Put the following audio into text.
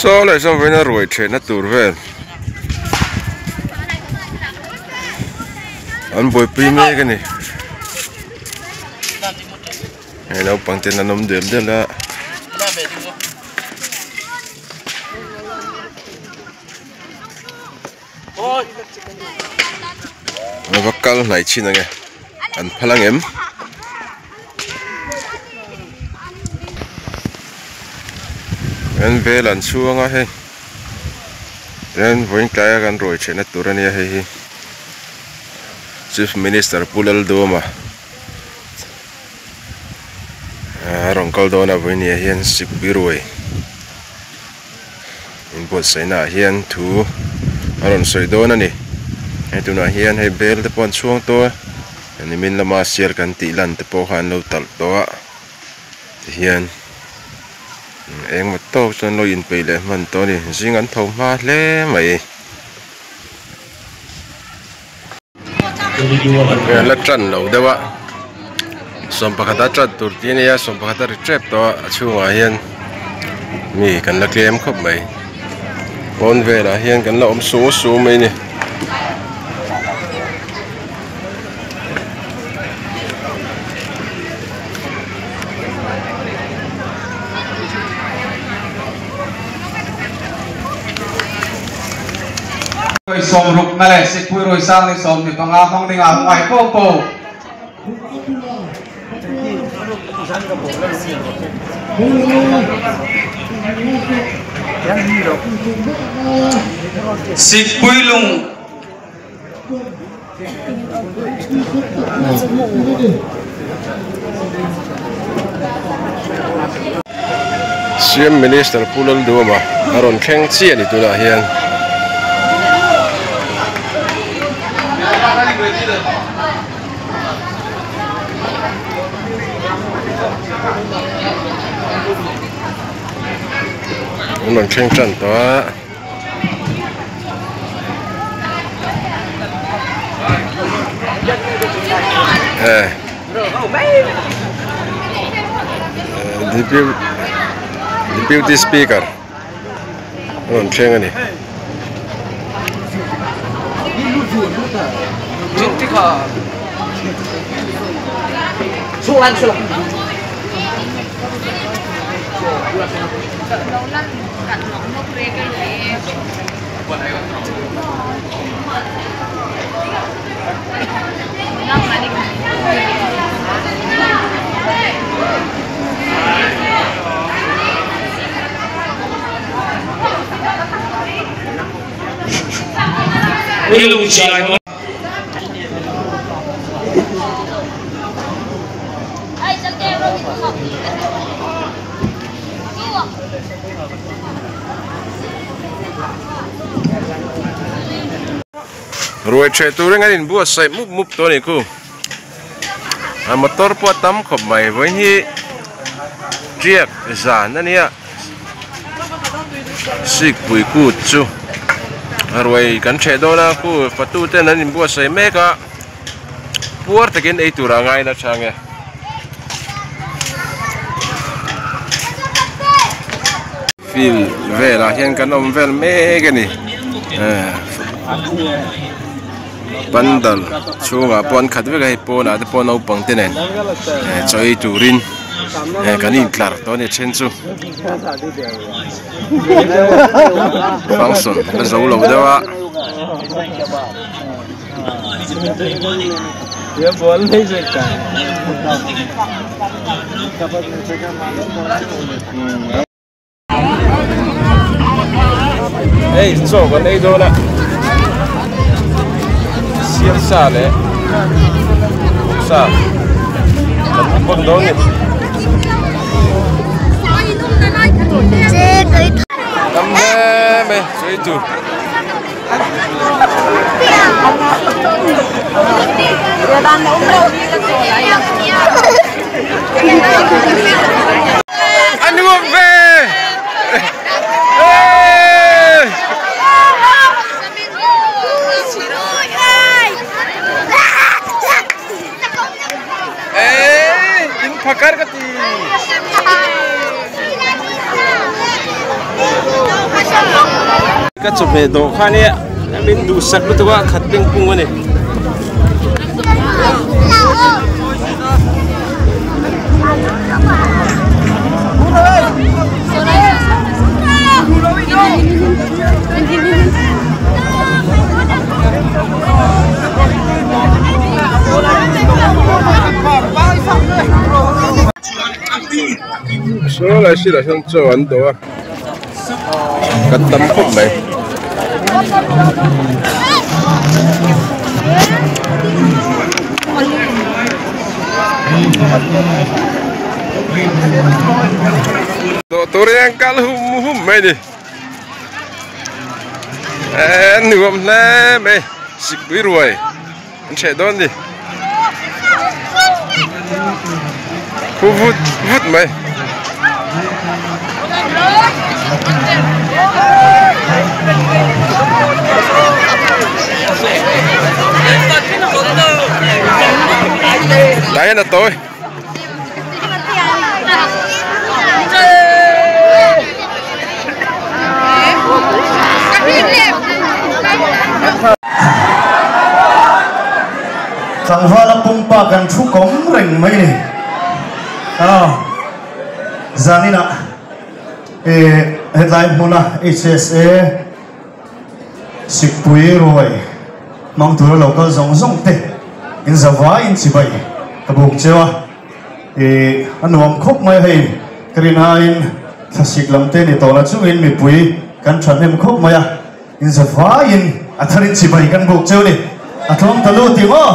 Saw leh saw vawiin a ruai thehna tur vel an buaipui mek a ni hei naupang ten an awm del del a. A va kal hnaih chin ang e an phal ang em? An vel an chhuang a hei tichuan vawiin tlaia kan ruai theihna tur a nia hei hi chief minister Pu Lalduama a rawn kal dawn a vawiin ni ah hian sikpui ruai. Inbuatsaihna ah hian thu a rawn sawi dawn a ni. Hei tunah hian hei bel te pawh an chhuang tawh a, nimin lama sial kan tih lan te pawh kha an lo talh tawh a, tihian engmaw tawk chu an lo inpeih leh hman tawh a ni. Zing an tho hma hle mai. Hei an la tan lo deuh a, sawmpakhata tan tur tih a nia sawmpakhata ri tep tawh a a chhungah hian mi kan la tlem khawp mai pawn velah hian kan la awm suh suh mai a ni. Sawmrukna leh Sikpui Ruisang ni 25 hmang dingah ngai po po. Sikpui lung Siam Minister Pu Lalduama a rawn thleng chiah a ni tunah hian. An rawn thleng tan tawh a. Deputy Speaker a rawn thleng a ni. Ruai ṭheh turin an inbuatsaih mup mup tawh a ni khu. A motor pawh a tam khawp mai vawiin hi tiak zan a nia Sikpui kut chu a ruai kan ṭheh dawn a khu fatu ten an inbuatsaih mek a puar takin ei tur a ngai la chang e. Field velah hian kan awm vel mek a ni pandal chhungah pawh an khat vek a hei pawnah te pawh naupang te nen chaw ei turin kan intlar tawh a ni then chu function la zo lo deuh a. Hei chaw kan ei dawn a sial sa leh sa kan mukbang dawn a ni. Tam hle mai chaw ei tur. A nuam ve! Ê, in phakar ka ti. Ka chawhmeh dawh kha nia min duhsak lutuk a khat peng pung a ni. Saw lai sirah hian chaw an dawh a kan tam khawp mai. Dawh tur hi an kal hum hum mai a ni eee nuam hle mai sikpui ruai an hreh dawn a ni khu vut vut mai. Tah hian a tawi. Tlangvala pumpa kan thu kawm reng mai ni. A zaninah hetlai hmuna HSA Sikpui ruai hmang tura lo kal zawng zawng te in zavaiin chibai ka buk cheu a, ih a nuam khawp mai hei ka rin aiin thlasik lam te ni tawh la chungin mipui kan thahnem khawp mai a, in zavaiin a tharin chibai kan buk cheu ni, a tlawm ta lut tih maw?